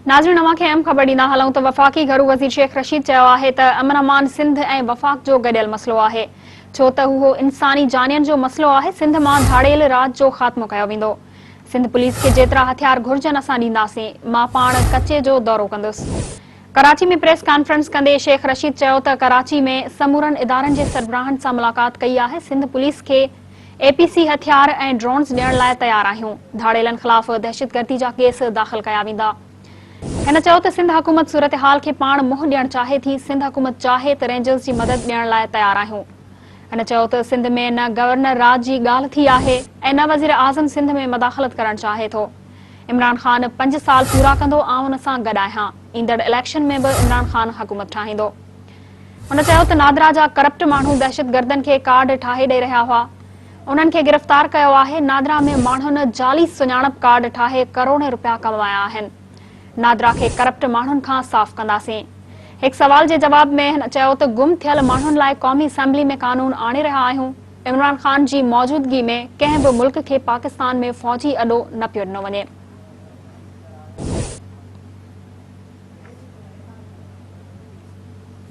ناظرين اوهان کي اهم خبر ڏيندا هلون ته وفاقي گهرو وزير شيخ رشيد چيو آهي ته امن امان سنڌ ۽ وفاق جو گڏيل مسئلو آهي ڇو ته اهو انساني جانين جو مسئلو آهي سنڌ مان ڌاڙيل راڄ جو خاتمو ڪيو ويندو سنڌ پوليس کي جيترا هٿيار گهرجن اسان ڏينداسين مان پاڻ ڪچي جو دورو ڪندس ڪراچي ۾ پريس ڪانفرنس ڪندي شيخ رشيد چيو ته ڪراچي ۾ سمورن ادارن جي سربراهن سان ملاقات ڪئي آهي سنڌ پوليس کي اي پي سي هٿيار ۽ ڊرونز ڏيڻ لاء تيار آهيون، ڌاڙيلن خلاف دهشتگردي جا ڪيس داخل ڪيا ويندا. هن چيو ته سنڌ حڪومت صورتحال کي پاڻ منهن ڏيڻ چاهي ٿي، سنڌ حڪومت چاهي ته رينجرز جي مدد ڏيڻ لاء تيار آهيون. هن چيو ته سنڌ ۾ نه گورنر راڄ جي ڳالهه ٿي آهي ۽ نه وزيراعظم سنڌ ۾ مداخلت ڪرڻ چاهي ٿو. عمران خان پنج سال پورا ڪندو، آئون ان سان گڏ آهيان، ايندڙ اليڪشن ۾ به عمران خان حڪومت ٺاهيندو. هن چيو ته نادرا جا ڪرپٽ ماڻهو دهشتگردن کي ڪارڊ ٺاهي ڏئي رهيا هئا، انهن کي گرفتار ڪيو آهي، نادرا ۾ ماڻهن جعلي سڃاڻپ ڪارڊ ٺاهي ڪروڙين رپيا ڪمايا آهن، نادرا کي ڪرپٽ ماڻهن کان صاف ڪنداسين. هڪ سوال جي جواب ۾ هن چيو ته گم ٿيل ماڻهن لاء قومي اسيمبلي ۾ قانون آڻي رهيا آهيون، عمران خان جي موجودگي ۾ ڪنهن به ملڪ کي پاڪستان ۾ فوجي اڏو نه پيو ڏنو وڃي.